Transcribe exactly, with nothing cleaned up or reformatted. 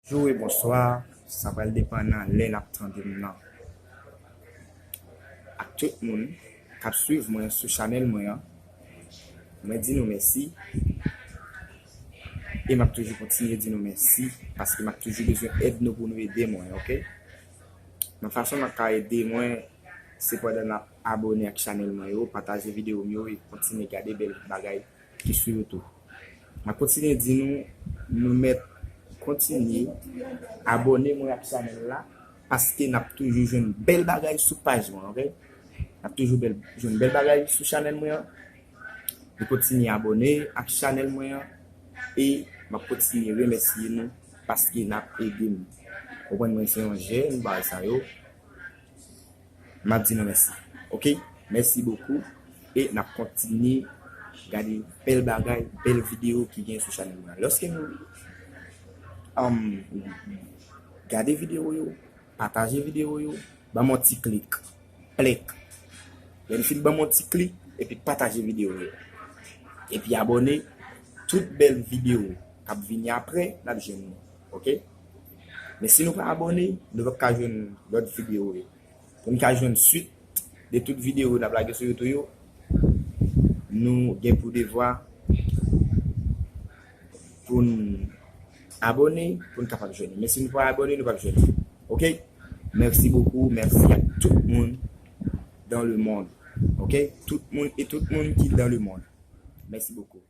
Bonjou e bonswa, sa pral depann nan lè n ap tande m nan. Ak tout moun k ap swiv mwen sou chanèl mwen an, mwen di nou mèsi. E m ap toujou kontinye di nou mèsi, paske m ap toujou bezwen èd nou pou nou ede mwen, oke? Nan fason n ap ka ede mwen, se pandan n ap abòne ak chanèl mwen yo, pataje videyo m yo e kontinye gade bèl bagay ki sou YouTube. M ap kontinye di nou, nou mèt kontinye abòne mwen ak chanèl la, paske n ap toujou jwenn bèl bagay sou paj mwen, oke? N ap toujou bèl, jwenn bèl bagay sou chanèl mwen an. Nou kontinye abòne ak chanèl mwen an, e m ap kontinye remèsye nou paske n ap ede m. Konprann mwen se yon jèn, bagay sa yo. M ap di nou mèsi. Oke? Mèsi bokou. E n ap kontinye gade bèl bagay, bèl videyo ki gen sou chanèl mwen. Lòske nou um, gade videyo yo, pataje videyo yo, ban m yon ti klik, plèk. Lè n fin ban m yon ti klik, epi pataje videyo yo. Epi abòne, tout bèl videyo k ap vini apre, n ap jwenn nou. Oke? Men si nou pa abòne, nou p ap ka jwenn lòt videyo yo. Pou n ka jwenn swit de tout videyo n ap lage sou YouTube yo, nou gen pou devwa pou n abòne, pou n kapab jwenn. Men si nou pa abòne, nou p ap jwenn. Oke? Mèsi bokou, mèsi ak tout moun dans le monde. Oke? Tout moun e tout moun ki dans le monde. Mèsi bokou.